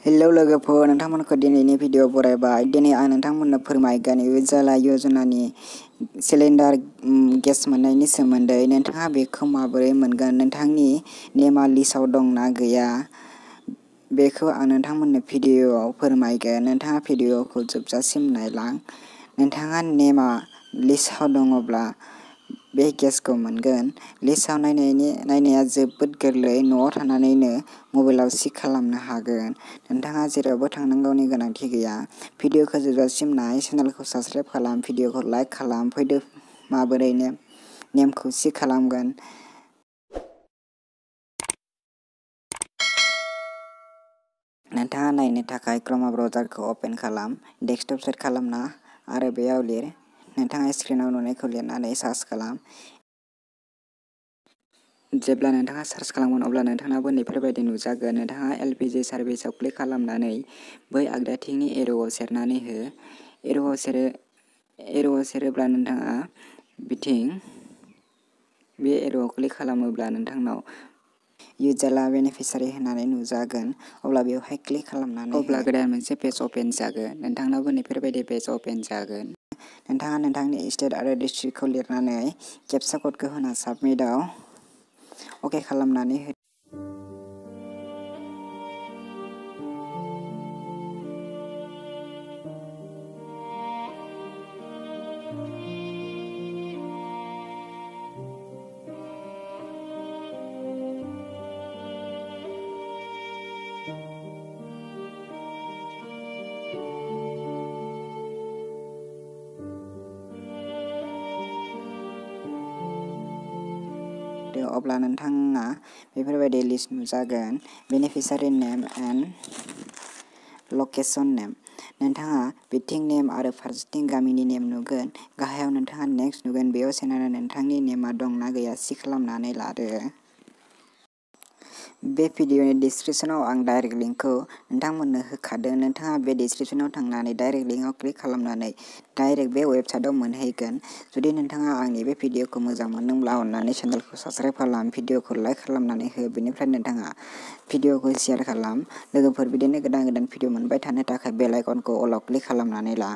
Hello लोगोफोर, नोंथांमोनखौ दिनैनि video बरायबाय। दिनै आं नोंथांमोननो फोरमायगोन उजाला योजनानि सिलिन्डार गेस मोननायनि सोमोन्दै। नोंथाङा बेखौ माबोरै मोनगोन, नोंथांनि नेमआ लिस्टआव दं ना गैया, बेखौ आं नोंथांमोननो भिडिअआव फोरमायगोन। नोंथाङा भिडिअखौ जोबजासिम नायलां। नोंथाङा नेमआ लिस्टआव दङब्ला बे गेसखौ मोनगोन। लिस्टआव नायनाया जोबोद गोरलै। न'आव थानानैनो मबाइलाव चेक खालामनो हागोन। नोंथाङा जेरावबो थांनांगौनि गोनांथि गैया। भिडिअखौ जोबजासिम नाय, चेनेलखौ साबस्क्राइब खालाम, भिडिअखौ लाइक खालाम। फैदो माबोरै नेमखौ चेक खालामगोन। नोंथाङा नायनो थाखाय क्रोम ब्राउजारखौ अपेन खालाम, डेस्कटप सेट खालामना आरो बेयाव लिर। नोंथाङा स्क्रिनआव नुनायखौ लिरनानै सार्च खालाम। जेब्ला नोंथाङा सार्च खालामगोन अब्ला नोंथांनाबो बेफोरबायदि नुजागोन। नोंथाङा एलपिजि सार्भिसआव क्लिक खालामनानै बै आगदाथिंनि एर'आव सेरनानै हो। एर'आव सेरोब्ला नोंथाङा बिथिं बे एर'आव क्लिक खालामोब्ला नोंथांनाव उजाला बेनिफिसियारि होननानै नुजागोन। अब्ला बेवहाय क्लिक खालामनानै अब्ला गोदान मोनसे पेज अपेन जागोन। नोंथांनावबो बेफोरबायदि पेज अपेन जागोन। नोंथाङा नोंथांनि स्टेट आरो डिस्ट्रिक्टखौ लिरनानै केपचा क'डखौ होना साबमिटआव अके खालामनानै हो। अब्ला नोंथाङा बेफोरबायदि list नुजागोन। Beneficiary name and location नेम। नोंथाङा बिथिं नेम आरो फारसेथिं गामिनि नेम नुगोन। गाहायाव नोंथाङा नेक्स्ट नुगोन। बेयाव सेरनानै नोंथांनि नेमआ दं ना गैया चेक खालामनानै लादो। बे भिडिअनि डिसक्रिपशनाव आं डाइरेक्ट लिंकखौ नोंथांमोननो होखादों। नोंथाङा बे डिसक्रिपशनाव थांनानै डाइरेक्ट लिंकआव क्लिक खालामनानै डाइरेक्ट बे वेबसाइटआव मोनहैगोन। जुदि नोंथाङा आंनि बे भिडिअखौ मोजां मोनदोंब्ला अन्नानै चेनेलखौ साबस्क्राइब खालाम, भिडिअखौ लाइक खालामनानै हो। बेनिफ्राय नोंथाङा भिडिअखौ शेयार खालाम। लोगोफोर, बिदिनो गोदान भिडिअ मोनबाय थानो थाखाय बेल आइकनखौ अलाव क्लिक खालामनानै ला।